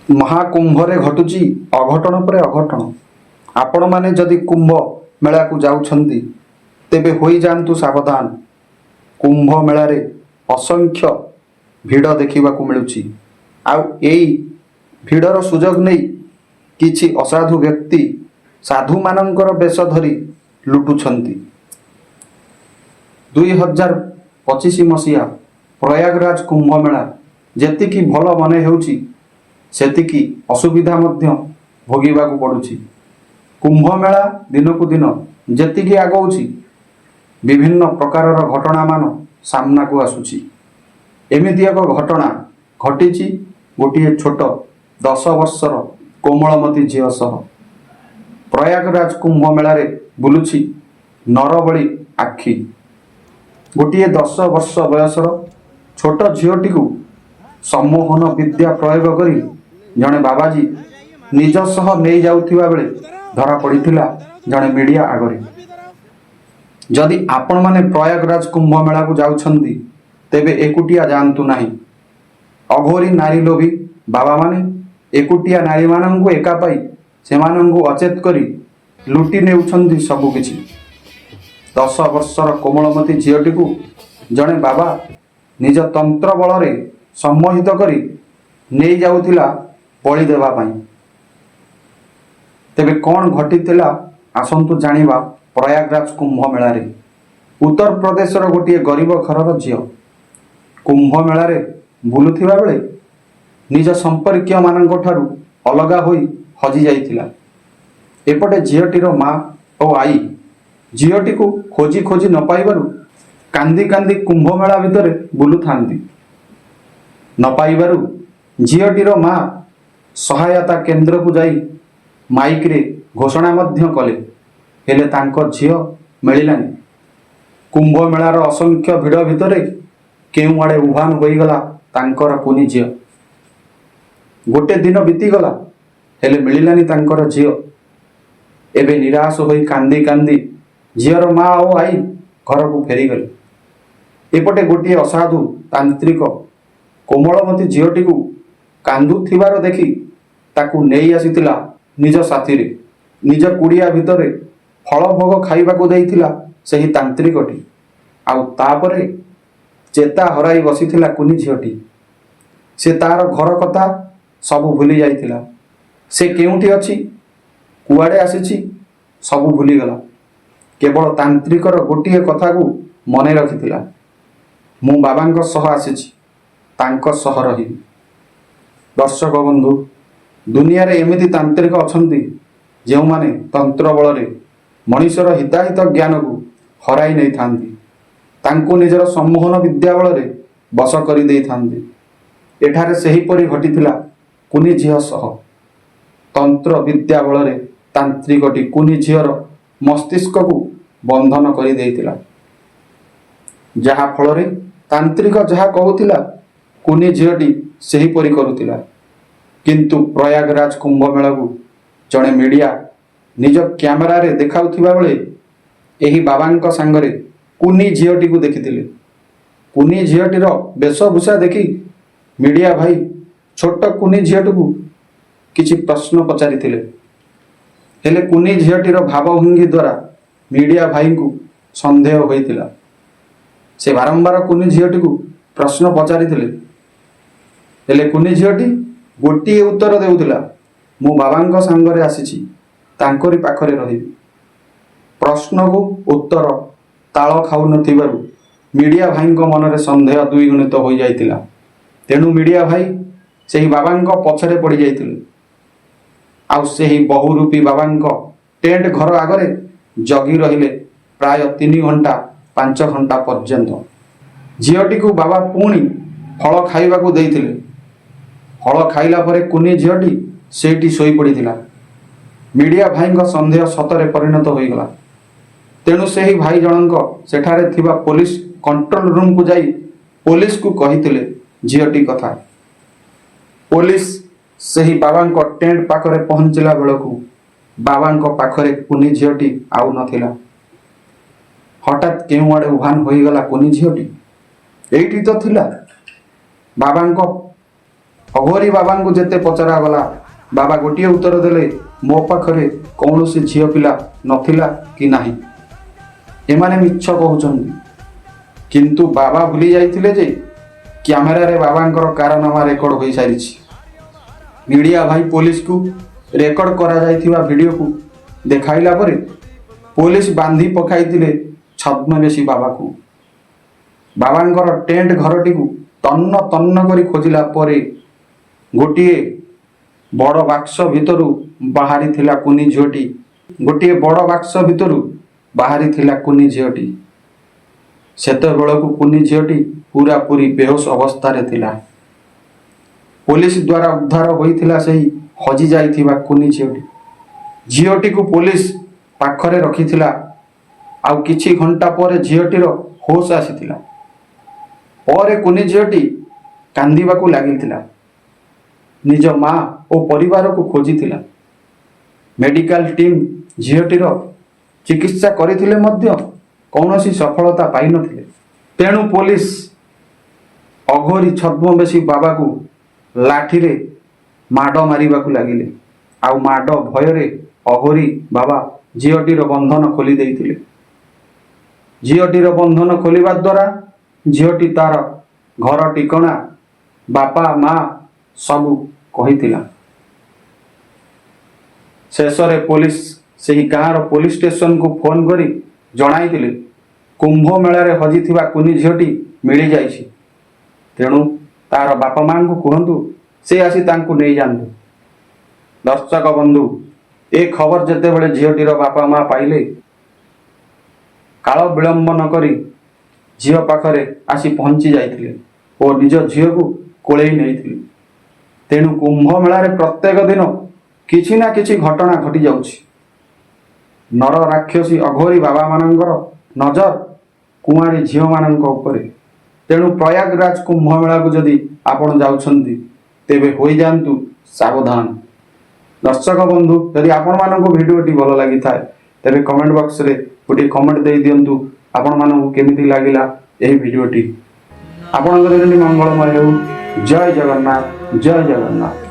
ମହାକୁମ୍ଭରେ ଘଟୁଛି ଅଘଟଣ ପରେ ଅଘଟଣ। ଆପଣମାନେ ଯଦି କୁମ୍ଭ ମେଳାକୁ ଯାଉଛନ୍ତି, ତେବେ ହୋଇଯାଆନ୍ତୁ ସାବଧାନ। କୁମ୍ଭ ମେଳାରେ ଅସଂଖ୍ୟ ଭିଡ଼ ଦେଖିବାକୁ ମିଳୁଛି। ଆଉ ଏଇ ଭିଡ଼ର ସୁଯୋଗ ନେଇ କିଛି ଅସାଧୁ ବ୍ୟକ୍ତି ସାଧୁମାନଙ୍କର ବେଶ ଧରି ଲୁଟୁଛନ୍ତି। 2025 ମସିହା ପ୍ରୟାଗରାଜ କୁମ୍ଭମେଳା ଯେତିକି ଭଲ ମନେ ହେଉଛି, ସେତିକି ଅସୁବିଧା ମଧ୍ୟ ଭୋଗିବାକୁ ପଡ଼ୁଛି। କୁମ୍ଭମେଳା ଦିନକୁ ଦିନ ଯେତିକି ଆଗଉଛି, ବିଭିନ୍ନ ପ୍ରକାରର ଘଟଣାମାନ ସାମ୍ନାକୁ ଆସୁଛି। ଏମିତି ଏକ ଘଟଣା ଘଟିଛି ଗୋଟିଏ ଛୋଟ 10 ବର୍ଷର କୋମଳମତୀ ଝିଅ ସହ। ପ୍ରୟାଗରାଜ କୁମ୍ଭ ମେଳାରେ ବୁଲୁଛି ନରବଳି ଆଖି। ଗୋଟିଏ 10 ବର୍ଷ ବୟସର ଛୋଟ ଝିଅଟିକୁ ସମ୍ମୋହନ ବିଦ୍ୟା ପ୍ରୟୋଗ କରି ଜଣେ ବାବାଜୀ ନିଜ ସହ ନେଇଯାଉଥିବା ବେଳେ ଧରା ପଡ଼ିଥିଲା ଜଣେ ମିଡ଼ିଆ ଆଗରେ। ଯଦି ଆପଣମାନେ ପ୍ରୟାଗରାଜ କୁମ୍ଭ ମେଳାକୁ ଯାଉଛନ୍ତି, ତେବେ ଏକୁଟିଆ ଯାଆନ୍ତୁ ନାହିଁ। ଅଘୋରୀ ନାରୀ ଲୋଭୀ ବାବାମାନେ ଏକୁଟିଆ ନାରୀମାନଙ୍କୁ ଏକା ପାଇ ସେମାନଙ୍କୁ ଅଚେତ କରି ଲୁଟି ନେଉଛନ୍ତି ସବୁକିଛି। 10 ବର୍ଷର କୋମଳମତୀ ଝିଅଟିକୁ ଜଣେ ବାବା ନିଜ ତନ୍ତ୍ର ବଳରେ ସମ୍ମୋହିତ କରି ନେଇଯାଉଥିଲା ବଳି ଦେବା ପାଇଁ। ତେବେ କ'ଣ ଘଟିଥିଲା, ଆସନ୍ତୁ ଜାଣିବା। ପ୍ରୟାଗରାଜ କୁମ୍ଭ ମେଳାରେ ଉତ୍ତରପ୍ରଦେଶର ଗୋଟିଏ ଗରିବ ଘରର ଝିଅ କୁମ୍ଭ ମେଳାରେ ବୁଲୁଥିବା ବେଳେ ନିଜ ସମ୍ପର୍କୀୟମାନଙ୍କ ଠାରୁ ଅଲଗା ହୋଇ ହଜି ଯାଇଥିଲା। ଏପଟେ ଝିଅଟିର ମା ଓ ଆଈ ଝିଅଟିକୁ ଖୋଜି ଖୋଜି ନ ପାଇବାରୁ କାନ୍ଦି କାନ୍ଦି କୁମ୍ଭମେଳା ଭିତରେ ବୁଲୁଥାନ୍ତି। ନ ପାଇବାରୁ ଝିଅଟିର ମା ସହାୟତା କେନ୍ଦ୍ରକୁ ଯାଇ ମାଇକରେ ଘୋଷଣା ମଧ୍ୟ କଲେ, ହେଲେ ତାଙ୍କ ଝିଅ ମିଳିଲାନି। କୁମ୍ଭମେଳାର ଅସଂଖ୍ୟ ଭିଡ଼ ଭିତରେ କେଉଁଆଡ଼େ ଉଭାନ ହୋଇଗଲା ତାଙ୍କର କୁନି ଝିଅ। ଗୋଟେ ଦିନ ବିତିଗଲା, ହେଲେ ମିଳିଲାନି ତାଙ୍କର ଝିଅ। ଏବେ ନିରାଶ ହୋଇ କାନ୍ଦି କାନ୍ଦି ଝିଅର ମା ଓ ଆଈ ଘରକୁ ଫେରିଗଲେ। ଏପଟେ ଗୋଟିଏ ଅସାଧୁ ତାନ୍ତ୍ରିକ କୋମଳମତୀ ଝିଅଟିକୁ କାନ୍ଦୁଥିବାର ଦେଖି ତାକୁ ନେଇ ଆସିଥିଲା ନିଜ ସାଥିରେ। ନିଜ କୁଡ଼ିଆ ଭିତରେ ଫଳ ଭୋଗ ଖାଇବାକୁ ଦେଇଥିଲା ସେହି ତାନ୍ତ୍ରିକଟି। ଆଉ ତାପରେ ଚେତା ହରାଇ ବସିଥିଲା କୁନି ଝିଅଟି। ସେ ତାର ଘର କଥା ସବୁ ଭୁଲି ଯାଇଥିଲା। ସେ କେଉଁଠି ଅଛି, କୁଆଡ଼େ ଆସିଛି, ସବୁ ଭୁଲିଗଲା। କେବଳ ତାନ୍ତ୍ରିକର ଗୋଟିଏ କଥାକୁ ମନେ ରଖିଥିଲା, "ମୁଁ ବାବାଙ୍କ ସହ ଆସିଛି, ତାଙ୍କ ସହ ରହିବି।" ଦର୍ଶକ ବନ୍ଧୁ, ଦୁନିଆରେ ଏମିତି ତାନ୍ତ୍ରିକ ଅଛନ୍ତି, ଯେଉଁମାନେ ତନ୍ତ୍ର ବଳରେ ମଣିଷର ହିତାହିତ ଜ୍ଞାନକୁ ହରାଇ ନେଇଥାନ୍ତି, ତାଙ୍କୁ ନିଜର ସମ୍ମୋହନ ବିଦ୍ୟା ବଳରେ ବଶ କରି ଦେଇଥାନ୍ତି। ଏଠାରେ ସେହିପରି ଘଟିଥିଲା କୁନି ଝିଅ ସହ। ତନ୍ତ୍ର ବିଦ୍ୟା ବଳରେ ତାନ୍ତ୍ରିକଟି କୁନି ଝିଅର ମସ୍ତିଷ୍କକୁ ବନ୍ଧନ କରିଦେଇଥିଲା, ଯାହା ଫଳରେ ତାନ୍ତ୍ରିକ ଯାହା କହୁଥିଲା, କୁନି ଝିଅଟି ସେହିପରି କରୁଥିଲା। କିନ୍ତୁ ପ୍ରୟାଗରାଜ କୁମ୍ଭମେଳାକୁ ଜଣେ ମିଡ଼ିଆ ନିଜ କ୍ୟାମେରାରେ ଦେଖାଉଥିବା ବେଳେ ଏହି ବାବାଙ୍କ ସାଙ୍ଗରେ କୁନି ଝିଅଟିକୁ ଦେଖିଥିଲେ। କୁନି ଝିଅଟିର ବେଶଭୂଷା ଦେଖି ମିଡ଼ିଆ ଭାଇ ଛୋଟ କୁନି ଝିଅଟିକୁ କିଛି ପ୍ରଶ୍ନ ପଚାରିଥିଲେ। ହେଲେ କୁନି ଝିଅଟିର ଭାବଭଙ୍ଗୀ ଦ୍ୱାରା ମିଡ଼ିଆ ଭାଇଙ୍କୁ ସନ୍ଦେହ ହୋଇଥିଲା। ସେ ବାରମ୍ବାର କୁନି ଝିଅଟିକୁ ପ୍ରଶ୍ନ ପଚାରିଥିଲେ, ହେଲେ କୁନି ଝିଅଟି ଗୋଟିଏ ଉତ୍ତର ଦେଉଥିଲା, "ମୁଁ ବାବାଙ୍କ ସାଙ୍ଗରେ ଆସିଛି, ତାଙ୍କରି ପାଖରେ ରହିବି।" ପ୍ରଶ୍ନକୁ ଉତ୍ତର ତାଳ ଖାଉନଥିବାରୁ ମିଡ଼ିଆ ଭାଇଙ୍କ ମନରେ ସନ୍ଦେହ ଦ୍ୱିଗୁଣିତ ହୋଇଯାଇଥିଲା। ତେଣୁ ମିଡ଼ିଆ ଭାଇ ସେହି ବାବାଙ୍କ ପଛରେ ପଡ଼ିଯାଇଥିଲେ। ଆଉ ସେହି ବହୁରୂପୀ ବାବାଙ୍କ ଟେଣ୍ଟ ଘର ଆଗରେ ଜଗି ରହିଲେ ପ୍ରାୟ 3 ଘଣ୍ଟା 5 ଘଣ୍ଟା ପର୍ଯ୍ୟନ୍ତ। ଝିଅଟିକୁ ବାବା ପୁଣି ଫଳ ଖାଇବାକୁ ଦେଇଥିଲେ। ଫଳ ଖାଇଲା ପରେ କୁନି ଝିଅଟି ସେଇଠି ଶୋଇପଡ଼ିଥିଲା। ମିଡ଼ିଆ ଭାଇଙ୍କ ସନ୍ଦେହ ସତରେ ପରିଣତ ହୋଇଗଲା। ତେଣୁ ସେହି ଭାଇ ଜଣଙ୍କ ସେଠାରେ ଥିବା ପୋଲିସ କଣ୍ଟ୍ରୋଲ ରୁମକୁ ଯାଇ ପୋଲିସକୁ କହିଥିଲେ ଝିଅଟି କଥା। ପୋଲିସ ସେହି ବାବାଙ୍କ ଟେଣ୍ଟ ପାଖରେ ପହଞ୍ଚିଲା ବେଳକୁ ବାବାଙ୍କ ପାଖରେ କୁନି ଝିଅଟି ଆଉ ନଥିଲା। ହଠାତ୍ କେଉଁଆଡ଼େ ଉଭାନ ହୋଇଗଲା କୁନି ଝିଅଟି? ଏଇଠି ତ ଥିଲା। ବାବାଙ୍କ ଅଘୋରୀ ବାବାଙ୍କୁ ଯେତେ ପଚରାଗଲା, ବାବା ଗୋଟିଏ ଉତ୍ତର ଦେଲେ, ମୋ ପାଖରେ କୌଣସି ଝିଅ ପିଲା ନଥିଲା କି ନାହିଁ। ଏମାନେ ମିଛ କହୁଛନ୍ତି। କିନ୍ତୁ ବାବା ଭୁଲି ଯାଇଥିଲେ ଯେ କ୍ୟାମେରାରେ ବାବାଙ୍କର କାରନାମା ରେକର୍ଡ ହୋଇସାରିଛି। ମିଡ଼ିଆ ଭାଇ ପୋଲିସକୁ ରେକର୍ଡ କରାଯାଇଥିବା ଭିଡ଼ିଓକୁ ଦେଖାଇଲା ପରେ ପୋଲିସ ବାନ୍ଧି ପକାଇଥିଲେ ଛଦ୍ମବେଶୀ ବାବାକୁ। ବାବାଙ୍କର ଟେଣ୍ଟ ଘରଟିକୁ ତନ୍ନ ତନ୍ନ କରି ଖୋଜିଲା ପରେ ଗୋଟିଏ ବଡ଼ ବାକ୍ସ ଭିତରୁ ବାହାରିଥିଲା କୁନି ଝିଅଟି। ଗୋଟିଏ ବଡ଼ ବାକ୍ସ ଭିତରୁ ବାହାରିଥିଲା କୁନି ଝିଅଟି। ସେତେବେଳକୁ କୁନି ଝିଅଟି ପୁରାପୁରି ବେହୋସ ଅବସ୍ଥାରେ ଥିଲା। ପୋଲିସ ଦ୍ୱାରା ଉଦ୍ଧାର ହୋଇଥିଲା ସେହି ହଜି ଯାଇଥିବା କୁନି ଝିଅଟି। ଝିଅଟିକୁ ପୋଲିସ ପାଖରେ ରଖିଥିଲା। ଆଉ କିଛି ଘଣ୍ଟା ପରେ ଝିଅଟିର ହୋସ ଆସିଥିଲା। ପରେ କୁନି ଝିଅଟି କାନ୍ଦିବାକୁ ଲାଗିଥିଲା। ନିଜ ମା ଓ ପରିବାରକୁ ଖୋଜିଥିଲା। ମେଡିକାଲ ଟିମ୍ ଝିଅଟିର ଚିକିତ୍ସା କରିଥିଲେ ମଧ୍ୟ କୌଣସି ସଫଳତା ପାଇନଥିଲେ। ତେଣୁ ପୋଲିସ ଅଘୋରୀ ଛଦ୍ମବେଶୀ ବାବାକୁ ଲାଠିରେ ମାଡ଼ ମାରିବାକୁ ଲାଗିଲେ। ଆଉ ମାଡ଼ ଭୟରେ ଅଘୋରୀ ବାବା ଝିଅଟିର ବନ୍ଧନ ଖୋଲି ଦେଇଥିଲେ। ଝିଅଟିର ବନ୍ଧନ ଖୋଲିବା ଦ୍ୱାରା ଝିଅଟି ତାର ଘର ଠିକଣା, ବାପା ମା ସବୁ କହିଥିଲା। ଶେଷରେ ପୋଲିସ ସେହି ଗାଁର ପୋଲିସ ଷ୍ଟେସନକୁ ଫୋନ କରି ଜଣାଇଥିଲେ, କୁମ୍ଭ ମେଳାରେ ହଜିଥିବା କୁନି ଝିଅଟି ମିଳିଯାଇଛି। ତେଣୁ ତାର ବାପା ମାଙ୍କୁ କୁହନ୍ତୁ, ସେ ଆସି ତାଙ୍କୁ ନେଇଯାଆନ୍ତୁ। ଦର୍ଶକ ବନ୍ଧୁ, ଏ ଖବର ଯେତେବେଳେ ଝିଅଟିର ବାପା ମା ପାଇଲେ, କାଳ ବିଳମ୍ବ ନ କରି ଝିଅ ପାଖରେ ଆସି ପହଞ୍ଚି ଯାଇଥିଲେ ଓ ନିଜ ଝିଅକୁ କୋଳେଇ ନେଇଥିଲେ। ତେଣୁ କୁମ୍ଭ ମେଳାରେ ପ୍ରତ୍ୟେକ ଦିନ କିଛି ନା କିଛି ଘଟଣା ଘଟିଯାଉଛି। ନର ରାକ୍ଷସୀ ଅଘୋରୀ ବାବାମାନଙ୍କର ନଜର କୁଆଁରୀ ଝିଅମାନଙ୍କ ଉପରେ। ତେଣୁ ପ୍ରୟାଗରାଜ କୁମ୍ଭ ମେଳାକୁ ଯଦି ଆପଣ ଯାଉଛନ୍ତି, ତେବେ ହୋଇଯାଆନ୍ତୁ ସାବଧାନ। ଦର୍ଶକ ବନ୍ଧୁ, ଯଦି ଆପଣମାନଙ୍କୁ ଭିଡ଼ିଓଟି ଭଲ ଲାଗିଥାଏ, ତେବେ କମେଣ୍ଟ ବକ୍ସରେ ଗୋଟିଏ କମେଣ୍ଟ ଦେଇ ଦିଅନ୍ତୁ, ଆପଣମାନଙ୍କୁ କେମିତି ଲାଗିଲା ଏହି ଭିଡ଼ିଓଟି। ଆପଣଙ୍କର ଦିନଟି ମଙ୍ଗଳମୟ ହେଉ। ଜୟ ଜଗନ୍ନାଥ, ଜୟ ଜଗନ୍ନାଥ।